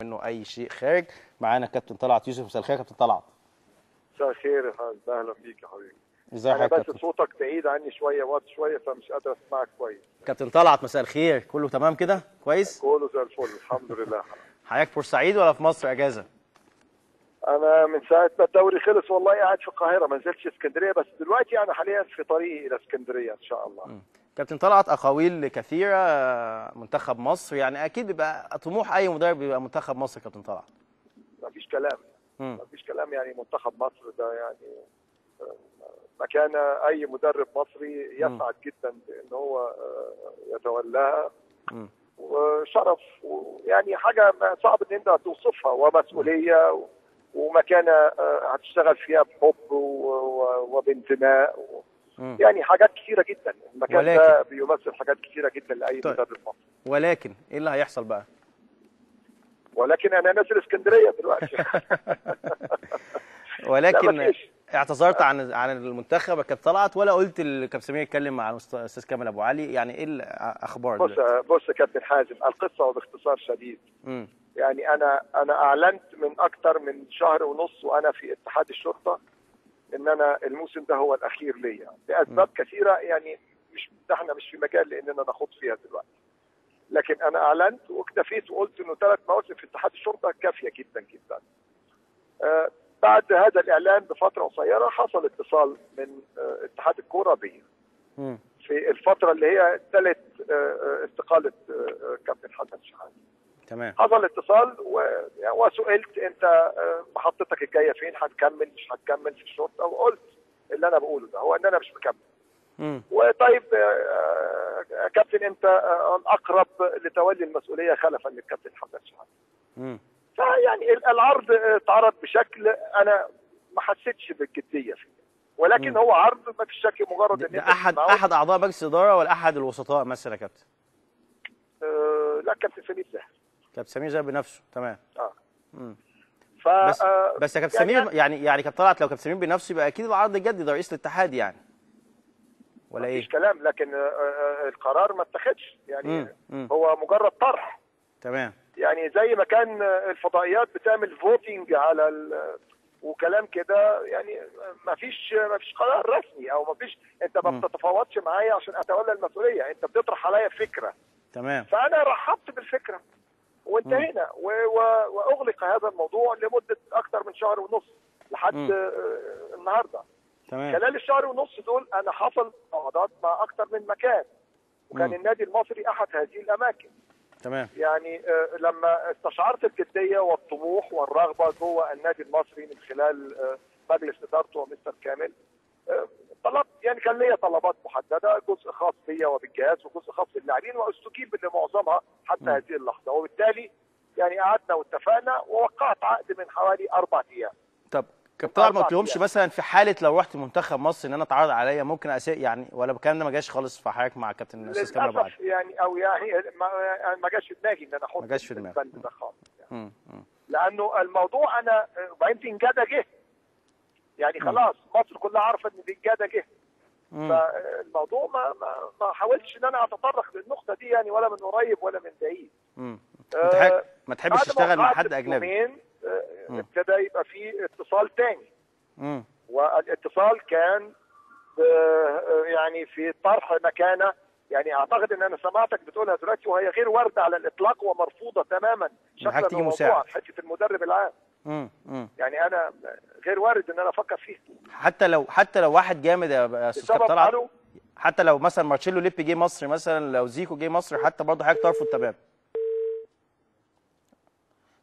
منه اي شيء خارج. معانا كابتن طلعت يوسف. مساء الخير كابتن طلعت. مساء الخير يا حبيبي، اهلا بيك يا حبيبي. ازي حضرتك؟ انا بس صوتك بعيد عني شوية، وقت شوية، فمش قادر اسمعك كويس. كابتن طلعت مساء الخير، كله تمام كده؟ كويس؟ كله زي الفل الحمد لله. حضرتك بورسعيد ولا في مصر اجازه؟ انا من ساعة ما الدوري خلص والله قاعد في القاهرة، ما نزلتش اسكندرية، بس دلوقتي انا حاليا في طريقي الى اسكندرية ان شاء الله. كابتن طلعت، اقاويل كثيرة منتخب مصر، يعني اكيد بيبقى طموح اي مدرب بيبقى منتخب مصر. كابتن طلعت مفيش كلام، مفيش كلام، يعني منتخب مصر ده يعني مكان اي مدرب مصري يسعد جدا بان هو يتولاها، وشرف، ويعني حاجة صعب ان انت توصفها، ومسؤولية، ومكانه هتشتغل فيها بحب وبانتماء، يعني حاجات كثيرة جدا. المكان ده بيمثل حاجات كثيرة جدا لاي مدرب مصري. ولكن ايه اللي هيحصل بقى؟ ولكن انا نازل اسكندرية دلوقتي. ولكن اعتذرت عن المنتخب كابتن طلعت، ولا قلت الكابتن سمير يتكلم مع الاستاذ كامل ابو علي؟ يعني ايه الاخبار؟ بص يا كابتن حازم، القصة وباختصار شديد، يعني انا اعلنت من اكتر من شهر ونص وانا في اتحاد الشرطة ان انا الموسم ده هو الاخير ليا لاسباب كثيرة، يعني مش احنا مش في مجال لاننا نخوض فيها دلوقتي، لكن انا اعلنت واكتفيت وقلت انه 3 مواسم في اتحاد الشرطة كافيه جدا جدا. بعد هذا الاعلان بفترة قصيرة حصل اتصال من اتحاد الكورة بي في الفترة اللي هي تلت استقالة كابتن حسن شحاته. تمام. حصل اتصال وسئلت انت محطتك الجاية فين، هتكمل مش هتكمل في الشرطة؟ وقلت اللي انا بقوله ده هو ان انا مش مكمل. وطيب كابتن انت الاقرب لتولي المسؤولية خلفا للكابتن حسن شحاته. فيعني العرض اتعرض بشكل انا ما حسيتش بالجديه فيه، ولكن هو عرض ما فيش شك، مجرد ان احد اعضاء مجلس الادارة ولا احد الوسطاء مثلا يا كابتن؟ لا، كابتن سمير زاهر. كابتن سمير زاهر بنفسه. تمام. بس يا كابتن سمير، يعني كابتن طلعت، لو كابتن سمير بنفسه يبقى اكيد العرض جدي، ده رئيس الاتحاد يعني، ولا ايه؟ مفيش كلام، لكن القرار ما اتخذش، يعني هو مجرد طرح. تمام. يعني زي ما كان الفضائيات بتعمل voting على وكلام كده، يعني ما فيش قرار رسمي، او ما فيش، انت ما بتتفاوضش معايا عشان اتولى المسؤولية، انت بتطرح عليا فكرة. تمام. فانا رحبت بالفكرة وانتهينا، واغلق هذا الموضوع لمدة اكثر من شهر ونص لحد النهارده. تمام. خلال الشهر ونص دول انا حصل مفاوضات مع اكثر من مكان، وكان النادي المصري احد هذه الاماكن. تمام. يعني لما استشعرت الجدية والطموح والرغبة جوه النادي المصري من خلال مجلس ادارته ومستر كامل، طلبت، يعني كان ليا طلبات محددة، جزء خاص بيا وبالجهاز وجزء خاص باللاعبين، واستجيب لمعظمها حتى هذه اللحظة، وبالتالي يعني قعدنا واتفقنا ووقعت عقد من حوالي 4 ايام. طب كابتن طلعت، ما قلتلهمش مثلا في حاله لو رحت منتخب مصر ان انا اتعرض عليا ممكن اسيء يعني، ولا الكلام ده ما جاش خالص في حضرتك مع كابتن الاستاذ كامل ابو علي؟ يعني او يعني ما جاش في دماغي ان انا احط، ما جاش في دماغي البند ده خالص يعني. لانه الموضوع انا وبعدين فنجاده جه، يعني خلاص مصر كلها عارفه ان فنجاده جه، فالموضوع ما حاولتش ان انا اتطرق للنقطة دي يعني، ولا من قريب ولا من بعيد. انت ما تحبش تشتغل مع حد اجنبي؟ ابتدى يبقى في اتصال تاني، والاتصال كان يعني في طرح مكانه، يعني اعتقد ان انا سمعتك بتقولها دلوقتي وهي غير وارده على الاطلاق ومرفوضه تماما شكلا وموضوعا، حتة المدرب العام. يعني انا غير وارد ان انا افكر فيها، حتى لو واحد جامد يا استاذ كابتن طلعت، حتى لو مثلا مارتشيلو ليبي جه مصر مثلا، لو زيكو جه مصر، حتى برضه حضرتك ترفض. تمام.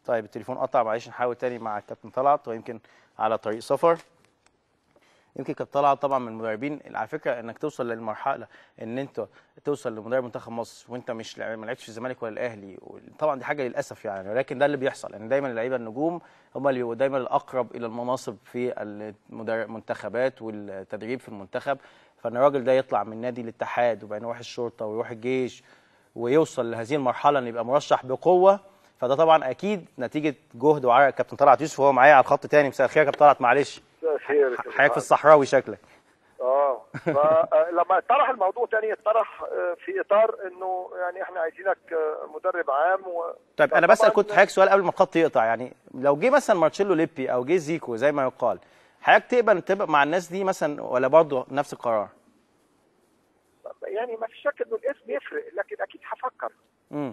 طيب التليفون قطع، معلش نحاول تاني مع الكابتن طلعت، ويمكن على طريق سفر. يمكن كابتن طلعت طبعا من المدربين، على فكرة انك توصل للمرحلة ان انت توصل لمدرب منتخب مصر وانت مش ما لعبتش في الزمالك ولا الاهلي، طبعا دي حاجة للاسف يعني، ولكن ده اللي بيحصل، ان دايما اللعيبة النجوم هم اللي بيبقوا دايما الاقرب الى المناصب في المنتخبات والتدريب في المنتخب. فان الراجل ده يطلع من نادي الاتحاد وبعدين يروح الشرطة ويروح الجيش ويوصل لهذه المرحلة ان يبقى مرشح بقوة، فده طبعا اكيد نتيجة جهد وعرق كابتن طلعت يوسف. وهو معايا على الخط تاني. مساء الخير يا كابتن طلعت، معلش. مساء الخير. حضرتك في الصحراوي شكلك. فلما طرح الموضوع تاني اتطرح في اطار انه يعني احنا عايزينك مدرب عام طيب انا بسال كنت حضرتك سؤال قبل ما الخط يقطع، يعني لو جه مثلا مارتشيلو ليبي او جه زيكو زي ما يقال، حضرتك تقبل تبقى مع الناس دي مثلا ولا برضه نفس القرار؟ يعني ما في شك انه الاسم يفرق، لكن اكيد هفكر.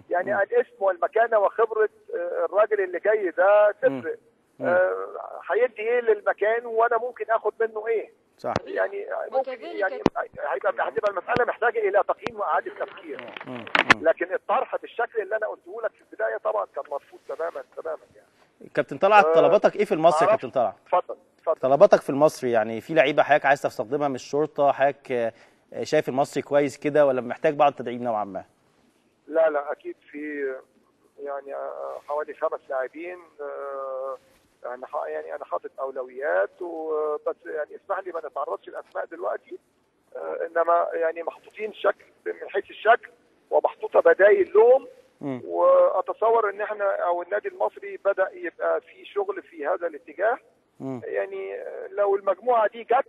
يعني الاسم والمكانة وخبره الراجل اللي جاي ده تفرق. هيدي ايه للمكان وانا ممكن اخد منه ايه؟ صح. يعني ممكن يعني هتبقى المسالة محتاجه الى تقييم واعاده تفكير. لكن الطرح بالشكل اللي انا قلته لك في البداية طبعا كان مرفوض تماما تماما يعني. كابتن طلعت، طلباتك ايه في المصري يا كابتن طلعت؟ اتفضل اتفضل. طلباتك في المصري، يعني في لعيبة حضرتك عايز تستخدمها من الشرطة، حضرتك شايف المصري كويس كده ولا محتاج بعض التدعيم نوعا ما؟ لا لا اكيد في يعني حوالي 5 لاعبين، يعني انا حاطط اولويات، وبس يعني اسمح لي ما نتعرضش الاسماء دلوقتي، انما يعني محطوطين شكل من حيث الشكل ومحطوطه بدايل لهم، واتصور ان احنا او النادي المصري بدا يبقى في شغل في هذا الاتجاه. يعني لو المجموعة دي جت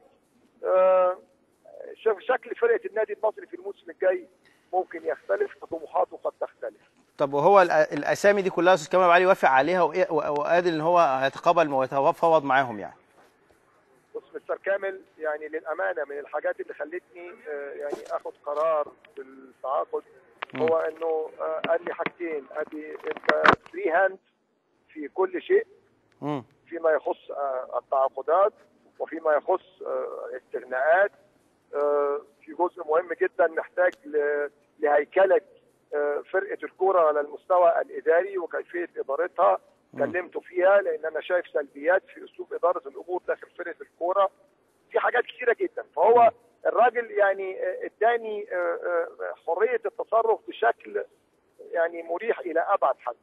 شكل فرقه النادي المصري في الموسم الجاي ممكن يختلف وطموحاته قد تختلف. طب وهو الاسامي دي كلها استاذ كمال ابو علي وافق عليها وقادر ان هو هيتقبل ويتفاوض معاهم يعني؟ بص مستر كامل، يعني للامانة من الحاجات اللي خلتني يعني اخد قرار بالتعاقد هو انه قال لي حاجتين، قال لي انت free hand في كل شيء فيما يخص التعاقدات وفيما يخص الاستغناءات، في جزء مهم جدا محتاج لهيكله فرقه الكورة على المستوى الاداري وكيفية ادارتها، كلمته فيها لان انا شايف سلبيات في اسلوب ادارة الامور داخل فرقه الكورة، في حاجات كثيرة جدا. فهو الراجل يعني اداني حرية التصرف بشكل يعني مريح الى ابعد حد.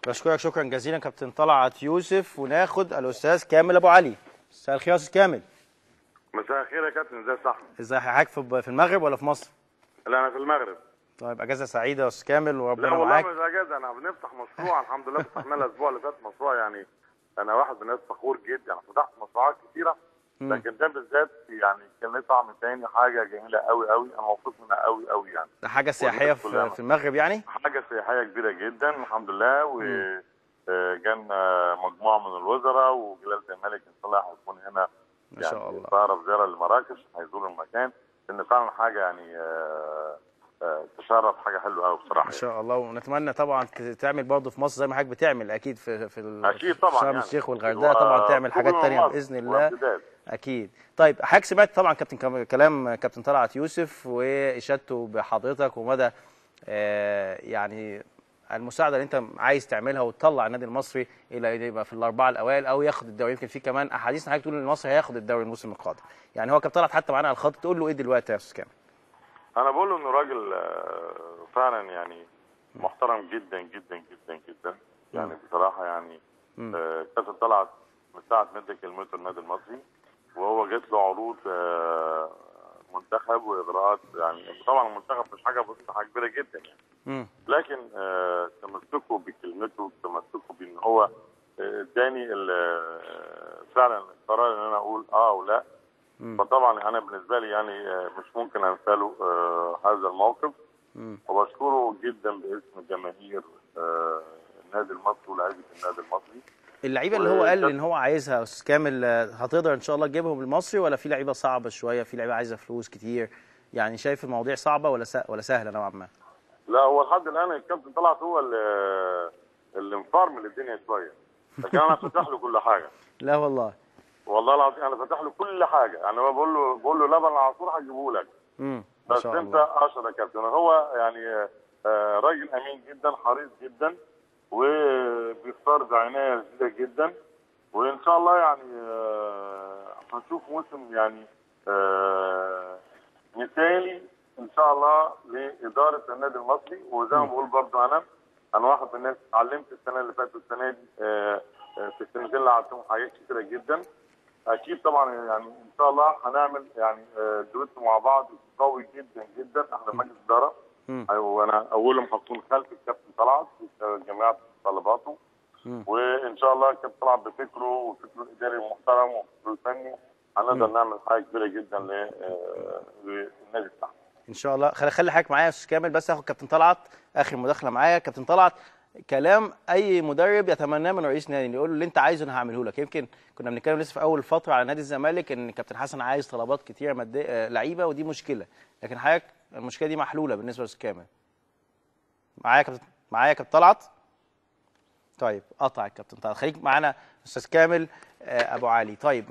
بشكرك شكرا جزيلا كابتن طلعت يوسف. وناخد الاستاذ كامل ابو علي. مساء الخير يا استاذ كامل. مساء الخير يا كابتن، ازي صاحبي؟ ازي حضرتك، في المغرب ولا في مصر؟ لا انا في المغرب. طيب اجازه سعيدة يا استاذ كامل وربنا معاك. لا والله مش اجازه، انا بنفتح مشروع الحمد لله، فتحناه الاسبوع اللي فات مشروع، يعني انا واحد من الناس فخور جدا، فتحت مشروعات كتيرة لكن ده بالذات يعني كان له طعم تاني، حاجة جميلة قوي قوي، انا مبسوط منها قوي قوي يعني. ده حاجة سياحية في المغرب يعني؟ حاجة سياحية كبيرة جدا الحمد لله، وجانا مجموعة من الوزراء وجلاله الملك ان شاء الله هيكون هنا ما شاء الله، يعني في زيارة لمراكش هيزوروا المكان، لان فعلا حاجة يعني تشرف، حاجة حلوة قوي بصراحة ان شاء الله. ونتمنى طبعا تعمل برضه في مصر زي ما حضرتك بتعمل اكيد في اكيد طبعا شرم يعني الشيخ والغردقه، طبعا تعمل حاجات ثانية باذن الله اكيد. طيب حضرتك سمعت طبعا كابتن كلام كابتن طلعت يوسف واشادته بحضرتك ومدى يعني المساعدة اللي انت عايز تعملها وتطلع النادي المصري الى يبقى في الاربعة الاوائل او ياخد الدوري. يمكن في كمان احاديث حضرتك تقول ان المصري هياخد الدوري الموسم القادم، يعني هو كابتن طلعت حتى معانا على الخط، تقول له ايه دلوقتي يا استاذ كامل؟ انا بقول له انه راجل فعلا يعني محترم جدا جدا جدا جدا يعني بصراحة يعني. كابتن طلعت من ساعة ما ادى كلمته النادي المصري وهو جات له عروض منتخب واغراءات، يعني طبعا المنتخب مش حاجة بسيطة، حاجة كبيرة جدا يعني، لكن تمسكه بكلمته، تمسكه بان هو اداني فعلا القرار ان انا اقول او لا. فطبعا انا بالنسبة لي يعني مش ممكن انسى له هذا الموقف، وبشكره جدا باسم جماهير النادي المصري ولاعيبه النادي المصري. اللعيبة اللي هو قال ان هو عايزها يا استاذ كامل هتقدر ان شاء الله تجيبهم المصري، ولا في لعيبة صعبة شوية، في لعيبة عايزه فلوس كتير، يعني شايف المواضيع صعبة ولا سهلة نوعا ما؟ لا هو لحد الان الكابتن طلعت هو اللي مفرمل الدنيا شوية، لكن انا فاتح له كل حاجة. لا والله والله العظيم انا فاتح له كل حاجة، يعني بقول له لبن العصفور هجيبه لك، بس انت اشهر يا كابتن. هو يعني راجل امين جدا، حريص جدا، وبيختار بعناية شديدة جدا، وان شاء الله يعني هنشوف موسم يعني مثالي ان شاء الله لادارة النادي المصري. وزي ما بقول برضه انا واحد من الناس اتعلمت السنة اللي فاتت والسنة دي في السنتين اللي قعدتهم حاجات كتيرة جدا. اكيد طبعا يعني ان شاء الله هنعمل يعني دويتو مع بعض قوي جدا جدا، احنا مجلس ادارة، وانا اولهم هكون خلف الكابتن طلعت في جميع طلباته، وان شاء الله الكابتن طلعت بفكره وفكره الاداري المحترم وفكره الفني هنقدر نعمل حاجة كبيرة جدا للنادي بتاعنا ان شاء الله. خلي حضرتك معايا يا استاذ كامل، بس هاخد كابتن طلعت اخر مداخله معايا. كابتن طلعت، كلام اي مدرب يتمناه من رئيس نادي، يقول له اللي انت عايزه انا هعمله لك. يمكن كنا بنتكلم لسه في اول فترة على نادي الزمالك ان كابتن حسن عايز طلبات كتيرة مادية لعيبة، ودي مشكلة، لكن حضرتك المشكلة دي محلولة بالنسبة للاستاذ كامل. معايا كابتن، معايا كابتن طلعت؟ طيب قطع الكابتن طلعت، خليك معانا استاذ كامل ابو علي. طيب.